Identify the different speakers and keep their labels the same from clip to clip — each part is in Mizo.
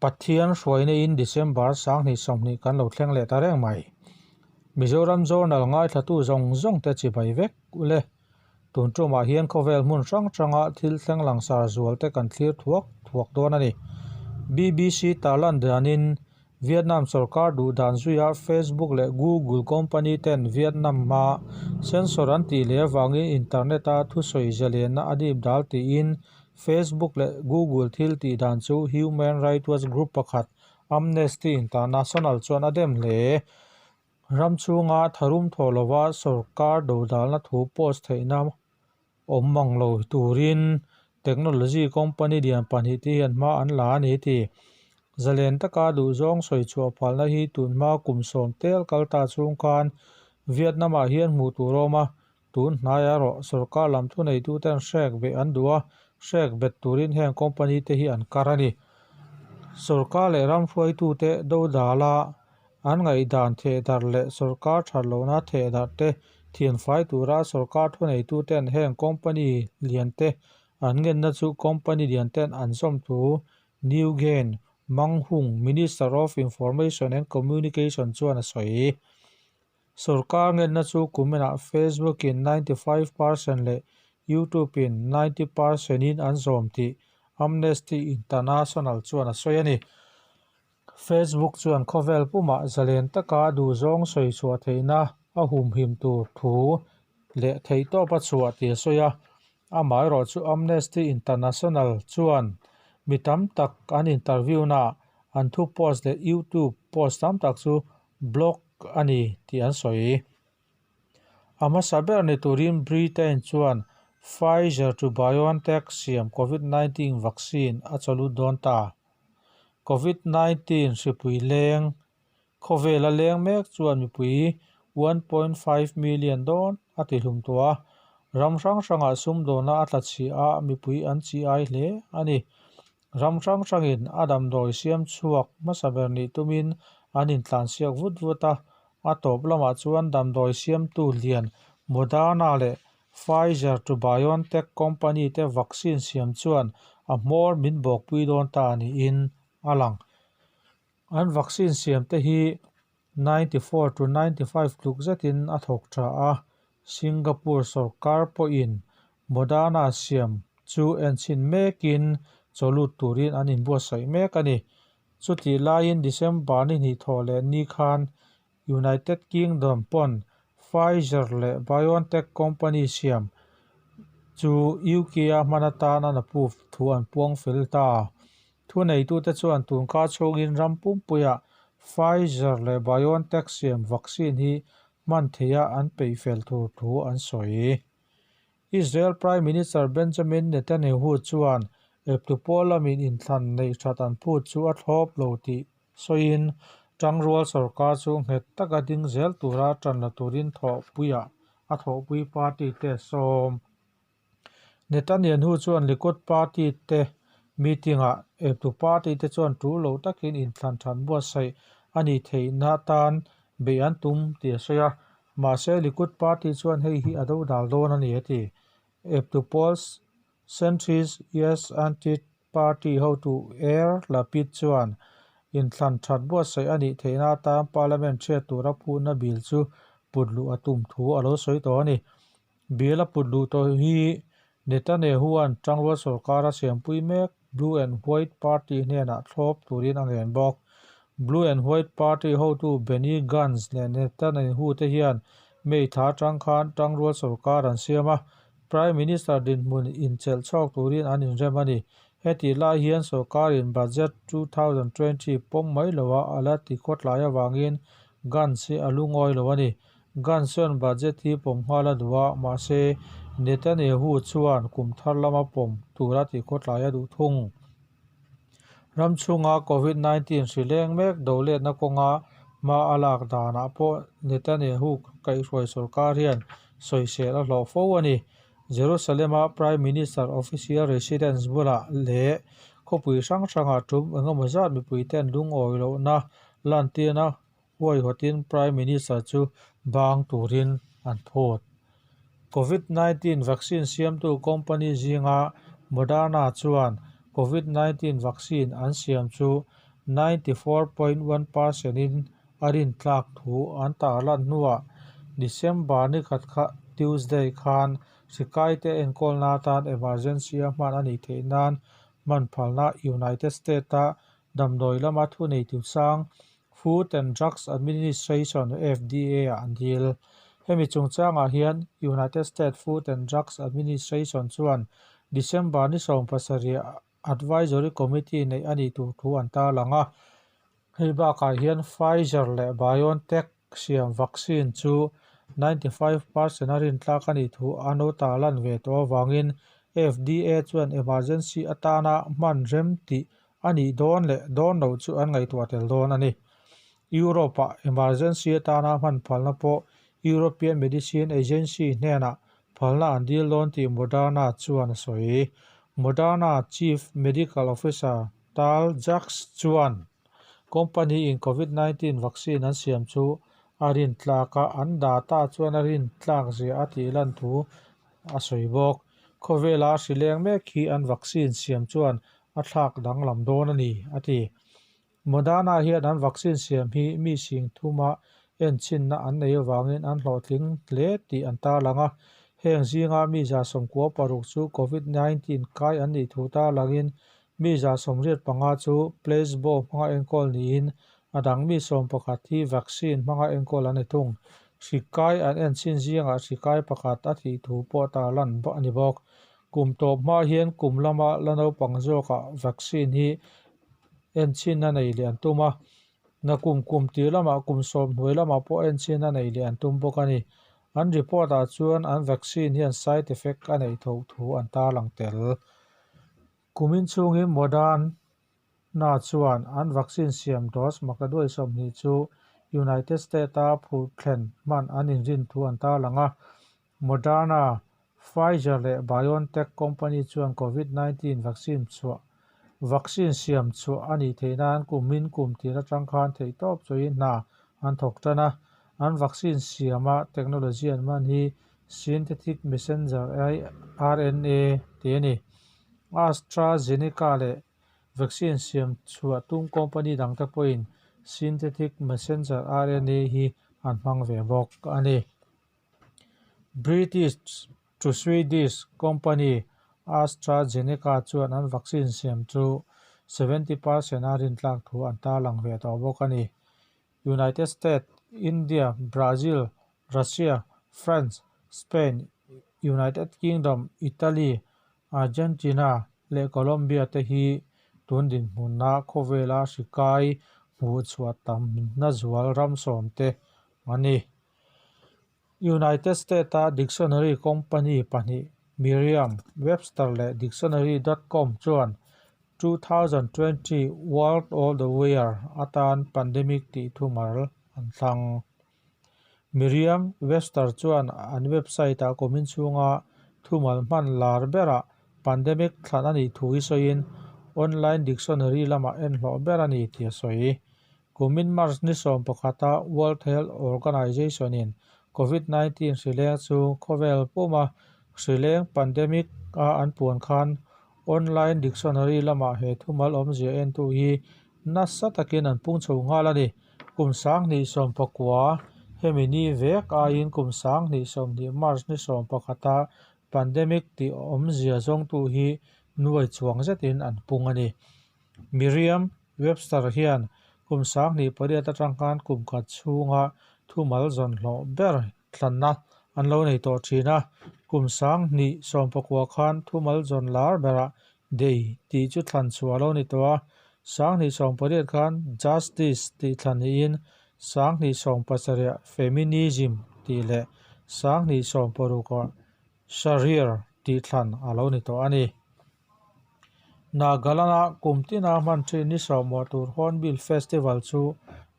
Speaker 1: Pathian hruaina in December 2020 kan lo thleng leh ta reng mai. Mizoram Journal ngaithlatu zawng zawng te chibai vek ule. Tun tumah hian khawvel hmun hrang hranga thil thleng langsar zual te kan thlir thuak thuak dawn a ni. BBC tarlan danin Vietnam sorkar duh dan zuia Facebook leh Google company ten Vietnam hma sensor an tih leh avangin internet a thusawi zalenna a dip dal tiin Facebook leh Google thil tih dan chu Human Rights Watch group pakhat Amnesty International chuan a dem hle. Ram chhunga tharum thawh lova sorkar dodalna thu post theihna awm mang lo turin technology company lian pahnihte hian hma an la a ni ti. Zalen taka duhzawng sawi chhuah phalna hi tunhma kum sawm tel kal ta chhung khan Vietnam-ah hian hmuh tur a awm a, tun hnai erawh sorkar lam thuneituten hrek beh an duh a, hrek bet turin heng company te hi an kar a ni. Sorkar leh ram hruaitute dodala An ngaihdan thehdarh leh sorkar that lohna thehdarh te thianfai tura sorkar thuneituten heng company lian te an ngenna chu company lian ten an zawm thu Nguyen Mang Hung, Minister of Information and Communication chuan a sawi. Sorkar ngenna chu kuminah Facebook in 95 percent leh YouTube in 90 percent in an zawm tih Amnesty International chuan a sawi a ni. Facebook chuan khawvel pumah zalen taka duhzawng sawi chhuah theihna a humhim tur thu leh theihtawp a chhuah tih a sawi a. Amaherawh chu Amnesty International chuan mi tam tak an interview naah an thu post leh YouTube post tam tak chu block a ni tih an sawi. A hmasa ber ni turin Britain chuan Pfizer to BioNTech siam Covid-19 vaccine a chawlut dawn ta. Covid 19 hripui leng khawvela leng mek chuan mipui 1.5 million dawn a tihlum tawh a, ram hrang hrangah sumdawna a tla chhia a, mipui an chi ai hle a ni. Ram hrang hrangin a damdawi siam chhuak hmasa ber nih tumin an intlansiak vut vut a, a tawp lamah chuan damdawi siamtu lian Moderna leh Pfizer to BioNTech company te vaccine siam chuan a hmawr min bawkpui dawn ta niin a lang. An vaccine siam te hi 94 to 95 tluk zetin a thawk tha a, Singapore sorkar pawhin Moderna siam chu enchhin mekin chawlut turin an inbuatsaih mek a ni. Chutih laiin December ni hnih thawh leh ni khan United Kingdom pawn Pfizer leh BioNTech company siam chu UK-a hman atan an approve thu an puang fel ta. Thuneitute chuan tunkar chhungin ram pumpuiah Pfizer leh BioNTech siam vaccine hi hman theiha an peih fel tur thu an sawi. Israel Prime Minister Benjamin Netanyahu chuan eptu pawl lamin inthlan neih that an phut chu a thlawp lo tih sawiin tangrual sorkar chu nghet taka ding zel tura tan la turin thawhpuiah a thawhpui party te sawm. Netanyahu chuan Likud party te meeting-ah eptu party te chuan tul lo takin inthlan that buatsaih a nih theihna tan beih an tum tih a sawi a, mahse Likud party chuan hei hi a dodal dawn a ni a ti. Eptu pawl Centrist Yesh Atid party hotu Yair Lapid chuan inthlan that buatsaih a nih theihna atan parliament hriat tura phutna bill chu put luh a tum thu a lo sawi tawh a ni. Bill a put luh tawh hi Netanyahu-a'n tangrual sorkar a siampui mek Blue and White Party hnenah thlawp turin a ngen bawk. Blue and White Party hotu Benny Gantz leh Netanyahu te hian May thla atang khan tangrual sorkar an siam a, Prime Minister dinhmun inchelh chhawk turin an inrem a ni. Hetih lai hian sorkarin Budget 2020 pawm mai loha a la ti khawtlai avangin Gantz hi a lungawi lo a ni. Gantz chuan budget hi pawm nghal a duh a, mahse Netanyahu chuan kum thar lama pawm tura tih khawtlai a duh thung. Ram chhunga Covid 19 hri leng mek doletna kawnga hma a lak danah pawh Netanyahu kaihhruai sorkar hian sawisel a hlawh fo a ni. Jerusalem-a Prime Minister official residence bulah leh Khawpui hrang hrangah tum engemaw zat mipuiten lungawi lohna lantirna huaihawtin Prime Minister chu bang turin an phut. Covid 19 vaccine siamtu company zinga Moderna chuan Covid 19 vaccine an siam chu 94.1 percent in a rintlak thu an tarlan hnuah December ni khat kha Tuesday khan hri kaite enkawlna atan emergency a hman a nih theih nan hman phalna United States-a damdawi lama thuneitu sang Food and Drugs Administration, FDA, ah an dil. Hemi chungchangah hian United States Food and Drugs Administration chuan December ni 17 Advisory Committee neih a nih tur thu an tarlang a. Hei bakah hian Pfizer leh BioNTech siam vaccine chu 95 percent a rintlak a nih thu an lo tarlan ve tawh avangin FDA chuan emergency atana hman rem tih a nih dawn leh dawn loh chu an ngaihtuah tel dawn a ni. Europe-ah emergency atana hman phalna pawh European Medicine Agency hnenah phalna an dil dawn tih Moderna chuan a sawi. Moderna Chief Medical Officer Tal Jacques chuan company-in Covid 19 vaccine an siam chu a rintlak a, an data chuan a rintlak zia a tih lan thu a sawi bawk. Khawvela hri leng mek hi an vaccine siam chuan a thlak danglam dawn a ni, a ti. Moderna hian an vaccine siam hi mi sing thuma enchinna an nei avangin an hlawhtling hle tih an tarlang a. Heng zinga mi 96 chu Covid 19 kai an nih thu tarlangin mi 85 chu placebo hmanga enkawl niin a dang mi 11 hi vaccine hmanga enkawl an ni thung. Hri kai an enchin zingah hri kai pakhat a thih thu pawh tarlan a ni bawk. Kum tawp hma hian kum lama la naupang zawkah vaccine hi enchhin a nei leh an tum a, nakum kum tir lamah kum 10 hnuai lamah pawh enchhin a nei leh an tum bawk a ni. An report ah chuan an vaccine hian side effect a neih tho thu an tarlang tel. Kumin chhungin Moderna chuan an vaccine siam dose maktaduai 20 chu United States-a phurh thlen hman an inrin thu an tarlang a. Moderna, Pfizer leh BioNTech company chuan Covid 19 vaccine chhuah vaccine siam chhuah a nih theih nan kumin kum tir atang khan theihtawp chawiin hna an thawk tan a. An vaccine siama technology an hman hi synthetic messenger RNA tih a ni. AstraZeneca leh vaccine siam chhuah tum company dangte pawhin synthetic messenger RNA hi an hmang ve bawk a ni. British to Swedish company AstraZeneca chuan an vaccine siam chu 70 percent a rintlak thu an tarlang ve tawh bawk a ni. United States, India, Brazil, Russia, France, Spain, United Kingdom, Italy, Argentina leh Colombia te hi tun dinhmuna khawvela hri kai hmuhchhuah tamna zual ram sawmte a ni. United States-a dictionary company pahnih Merriam-Webster leh Dictionary dot com chuan 2020 Word of the Year atan pandemic tih thumal an thlang. Merriam-Webster chuan an website-ah kumin chhunga thumal hman lar berah pandemic thlan a nih thu hi sawiin online dictionary lamah en hlawh ber a ni tih a sawi. Kumin March ni 11-a World Health Organization-in Covid 19 hri leng chu khawvel puma hri leng pandemic a an puan khan online dictionary lamah he thumal awmzia entu hi nasa takin an pung chho nghal a ni. Kum 2019 hemi ni vek aiin kum 2020 March ni 11-a pandemic tih awmzia zawngtu hi nuai chuang zetin an pung a ni. Merriam-Webster hian kum 2008 atang khan kum khat chhunga thumal zawn hlawh ber thlanna an lo nei tawh thin a. Kum 2019 khan thumal zawn lar berah Day tih chu thlan chhuah a lo ni tawh a. 2018 khan Justice tih thlan niin 2017 Feminism tih leh 2016 Sharia tih thlan a lo ni tawh a ni. Nagaland-a kum tina hman thin ni sawmawh tur Hornbill Festival chu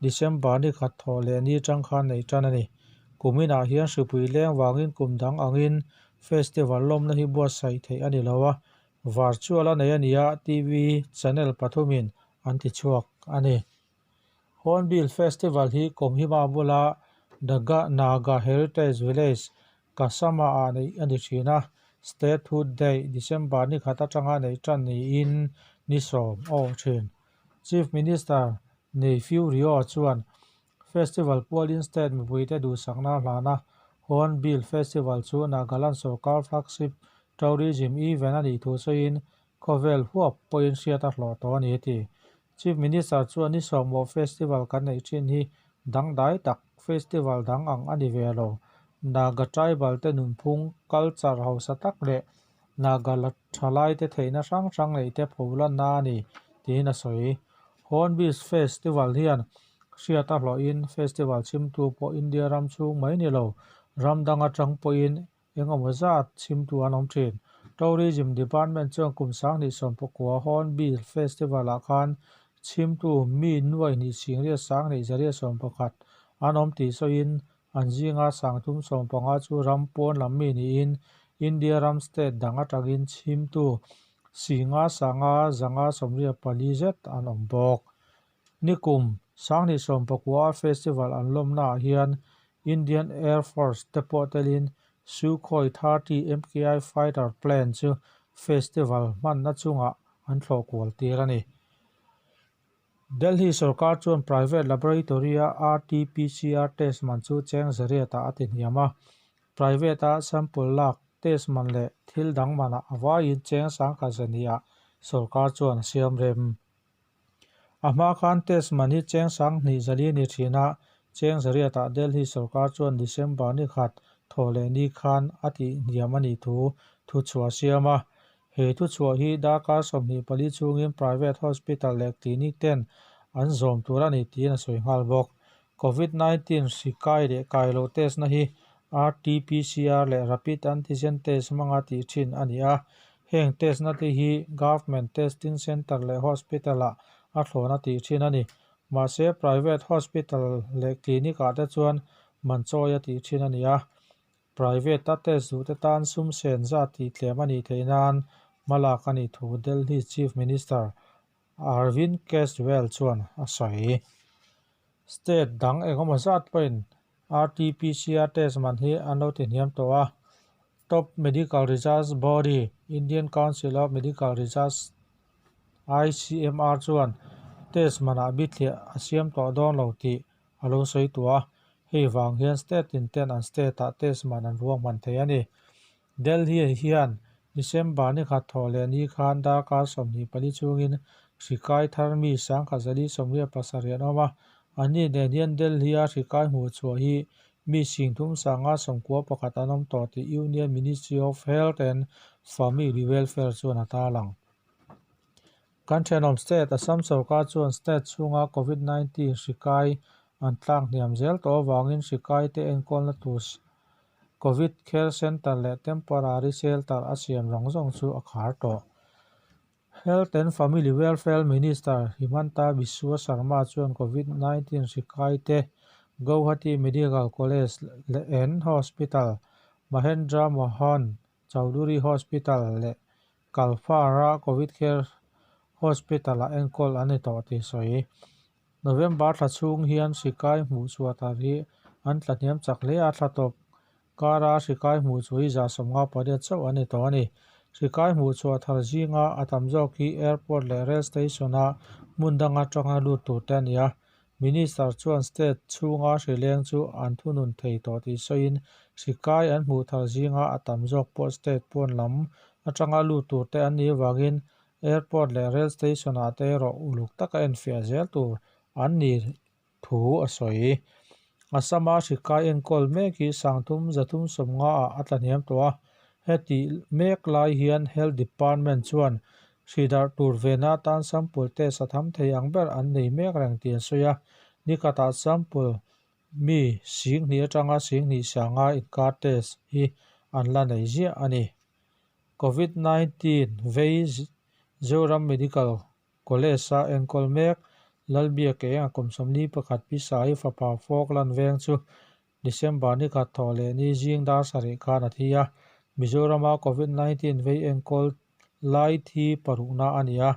Speaker 1: December ni khat thawh leh ni tang khan neih tan a ni. Kuminah hian hripui leng vangin kum dang angin festival lawmna hi buatsaih theih a ni lo a. Virtual a nei a ni a, TV channel pathumin an tichhuak a ni. Hornbill Festival hi Kohima bula Naga Naga Heritage Village, Kasama-ah neih a ni thin a, Statehood Day, December ni khat atanga neih tan niin ni sawm a awh thin. Chief Minister Neiphiu Rio chuan Festival pualin state mipuite duhsakna a hlan a, Hornbill Festival chu Nagaland sorkar flagship tourism event a nih thu sawiin khawvel huap pawhin hriat a hlawh tawh a ni a ti. Chief Minister chuan ni sawmawh festival kan neih thin hi dangdai tak festival dang ang a ni ve lo. Naga tribal te nunphung, culture hausa tak leh Naga la thalaite theihna hrang hrang neihte pholanna a ni tiin a sawi. Hornbill Festival hian hriat a hlawhin festival chhimtu pawh India ram chhung mai ni lo, ram dang atang pawhin eng emaw zat chhimtu an awm thin. Tourism Department chuan kum sanghnih sawmpakua Hornbill Festival-ah khan chhimtu mi nuai hnih singriat sanghnih zariat sawmpakhat an awm tih sawiin an zinga sangthum sawmpanga chu ram pawn lam mi niin India ram state dang atangin chhimtu singa sanga zanga sawmriat pali zet an awm bawk. Nikum sanghnih sawmpakua festival an lawmnaah hian Indian Air Force te pawh telin Sukhoi 30 MKI fighter plane chu festival hmanna chungah an thlawh kual tir a ni. Delhi sorkar chuan private laboratory-a RT-PCR test man chu cheng zariatah a ti hniam a, private-a sample lak test man leh thil dang manah a vaiin cheng sangkhat zaniah sorkar chuan a siam rem. A hma khan test man hi cheng sanghnih zali a ni thin a, cheng zariatah Delhi sorkar chuan December ni khat thaw leh ni khan a tih hniam a nih thu thuchhuah a siam a. He thuchhuah hi darkar 24 chhungin private hospital leh clinic ten an zawm tur a ni tiin a sawi nghal bawk. Covid 19 hri kai leh kai lo test na hi RT-PCR leh Rapid Antigen Test hmanga tih thin a ni a. Heng test na te hi Government Testing Centre leh Hospital ah a thlawn a tih thin a ni. Mahse private hospital leh clinic ah te chuan man chawi a tih thin a ni a. Private a test duh te tan sum sen zat tih tlem a nih theih nan hmalak a nih thu Delhi Chief Minister Arvind Kejriwal chuan a sawi. State dang engemaw zat pawhin RT-PCR test man hi an lo ti hniam tawh a. Top Medical Research Body, Indian Council of Medical Research, ICMR, chuan test manah bithliah a siam tawh dawn lo tih a lo sawi tawh a. Hei vang hian state tin ten an state-ah test man an ruahman thei a ni. Delhi hian December ni khat thawh leh ni khan darkar 24 chhungin hri kai thar mi sangkhat zali sawmriat pasarih an awm a. Anni nen hian Delhi-a hri kai hmuh chhuah hi mi singthum sanga sawmkua pakhat an awm tawh tih Union Ministry of Health and Family Welfare chuan a tarlang. Kan thenawm state Assam sorkar chuan state chhunga Covid 19 hri kai an tlak hniam zel tawh avangin hri kaite enkawlna tur Covid Care Centre leh Temporary Shelter a siam zawng zawng chu a khar tawh. Health and Family Welfare Minister Himanta Biswa Sarma chuan Covid 19 hri kaite Gauhati Medical College and Hospital, Mahendra Mohan Chowdhury Hospital leh Kalfara Covid Care Hospital-ah enkawl an ni tawh tih sawi. November thla chhung hian hri kai hmuh chhuah thar hi an tla hniam chak hle a, thla tawp kara hri kai hmuh chhuah hi 58 chauh an ni tawh a ni. Hri kai hmuh chhuah thar zinga a tam zawk hi airport leh rail station-a hmun dang atanga lut tur te a ni a. Minister chuan state chhunga hri leng chu an thunun thei tawh tih sawiin hri kai an hmuh thar zinga a tam zawk pawh state pawn lam atanga lut tur te an nih avangin airport leh rail station ah te erawh uluk taka enfiah zel tur an nih thu a sawi. Assam-a hri kai enkawl mek hi sangthum zathum sawmnga ah a tla hniam tawh a, heti mek lai hian Health Department chuan Hri darh tur vena atan sample test a tham thei ang ber an nei mek reng tih an sawi a, nikhatah sample mi singhnih atanga singhnih sanga inkar test hi an la nei ziah a ni. Covid 19 vei Zoram Medical College-a enkawl mek Lalbiak Eng a kum 41 pisa hi fapa Falkland veng chu December ni khat thawh leh ni zing dar sarih khan a thi a, Mizorama Covid 19 vei enkawl. Lai thi parukna a ni a,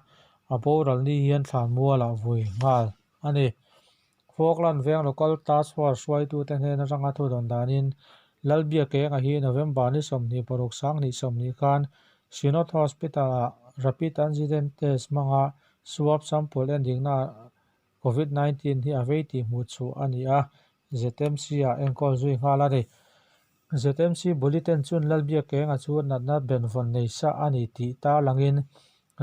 Speaker 1: a boral ni hian thlanmualah vui nghal a ni. Falkland veng Local Task Force hruaitute hnen atanga thu dawn danin Lalbiakenga hi November ni 26 2020 khan Synod Hospital-ah Rapid Antigen Test hmanga swab sample endikna Covid 19 hi a vei tih hmuh chhuah a ni a, ZMC-ah enkawl zui nghal a ni. ZMC Bulletin chuan Lalbiakenga chu natna benvawn nei sa a ni tih tarlangin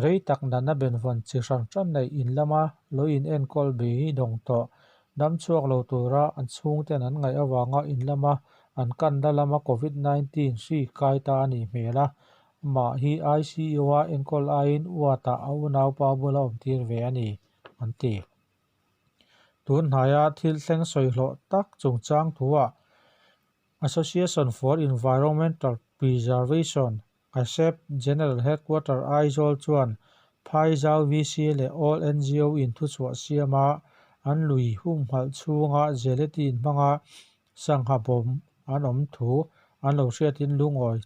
Speaker 1: rei tak natna benvawn chi hran hran neih in lama lo in enkawl beidawng tawh dam chhuak lo tura an chhungten an ngaih avanga in lama an kanna lama Covid 19 hri kai ta a nih hmel a, amah hi ICU-a enkawl aiin ward-ah a unaupa bula awmtir ve a ni. an ti. Tun hnaia thil thleng sawi hlawh tak chungchang thuah Association for Environmental Preservation, ASEP, General Headquarter Aizawl chuan Phaizau VC leh All NGO in thuchhuah siama an lui humhalh chhunga gelatin hmanga sangha bawm an awm thu an lo hriatin lungawi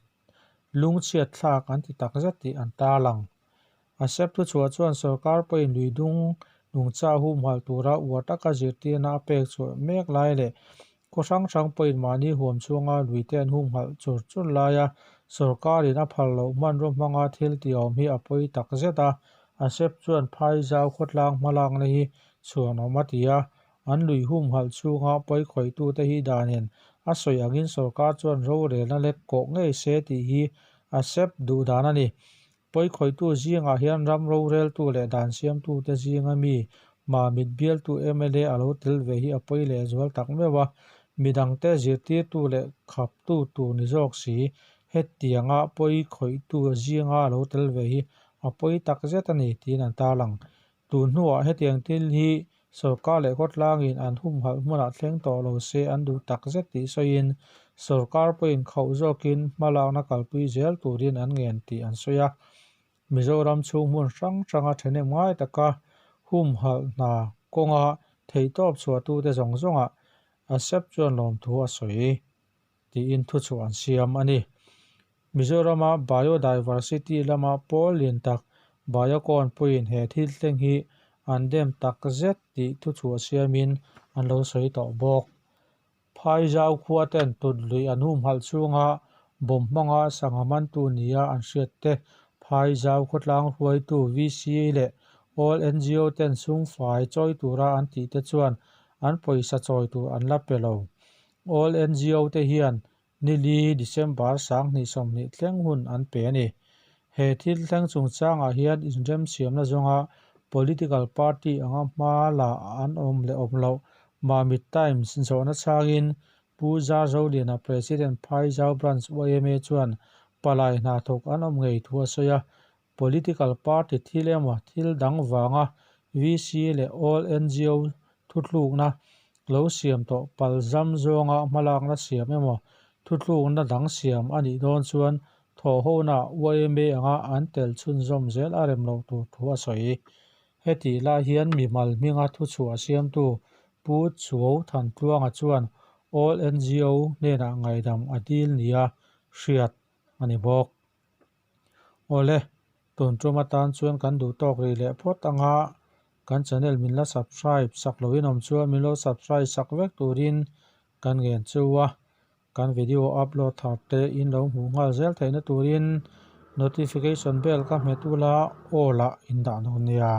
Speaker 1: lungchhiat thlak an ti takzet tih an tarlang. A sep thuchhuah chuan sorkar pawhin lui dung nungcha humhalh tura uar taka zirtirna a pek chhuah mek lai leh khaw hrang hrang pawhin mahni huam chhunga luite an humhalh chur chur laia sorkarin a phal loh hmanraw hmanga thil tihawm hi a pawi tak zet a. A sep chuan Phaizau khawtlang hmalakna hi chhuanawm a ti a, an lui humhalh chhunga pawi khawihtute hi danin a sawi angin sorkar chuan rorelna lek kawh ngei se tih hi a sep duh dan a ni. Pawikhawihtu zingah hian ram roreltu leh dan siamtute zinga mi Mamit bialtu mla a lo tel ve hi a pawi lehzual tak meuh a, midangte zirtirtu leh khaptu tur ni zawk si, hetianga pawikhawihtu zinga a lo tel ve hi a pawi tak zet a ni tiin an tarlang. Tun hnuah hetiang thil hi sorkar leh khawtlangin an humhalh hmunah thleng tawh lo se an duh tak zet tih sawiin sorkar pawhin khauh zawkin hmalakna kalpui zel turin an ngen tih an sawi a. Mizoram chhung hmun hrang hranga thahnem ngai taka humhalh hna kawnga theihtawp chhuahtute zawng zawngah ASEP chuan lawmthu a sawi tiin thuchhuah an siam a ni. Mizorama biodiversity lama pawl lian tak Biocon pawhin he thil thleng hi an dem tak zet tih thuchhuah siamin an lo sawi tawh bawk. Phaizau khua ten tut lui an humhalh chhunga bawm hmanga sangha mantu nia an hriat te Phaizau khawtlang hruaitu VC leh All NGO ten sumfai chawi tura an tih te chuan an pawisa chawi tur an la pe lo. All NGO te hian Nili, December 2020 thleng hun an pe a ni. He thil thleng chungchangah hian inremsiamna zawnga political party anga hma la an awm leh awm loh Mamit Times zawhna chhangin Pu Zarzoliana President Phaizau Branch yma chuan palai hna thawk an awm ngei thu a sawi a, Political party thil emaw thil dang vanga VC leh All NGO thuthlukna lo siam tawh palzam zawnga hmalakna siam emaw thuthlukna dang siam a nih dawn chuan thawhhona yma anga an tel chhunzawm zel a rem loh tur thu a sawi. Hetih lai hian mimal hminga thuchhuah siamtu Pu Chuo Thantluanga chuan All NGO hnenah ngaihdam a dil nia hriat a ni bawk. Awle, tun tum atan chuan kan duh tawk rih leh phawt anga kan channel min la subscribe sak loin awm chuan min lo subscribe sak vek turin kan ngen chu a, kan video upload thar te in lo hmuh nghal zel theihna turin notification bell ka hmet ula all ah in dah dawn nia.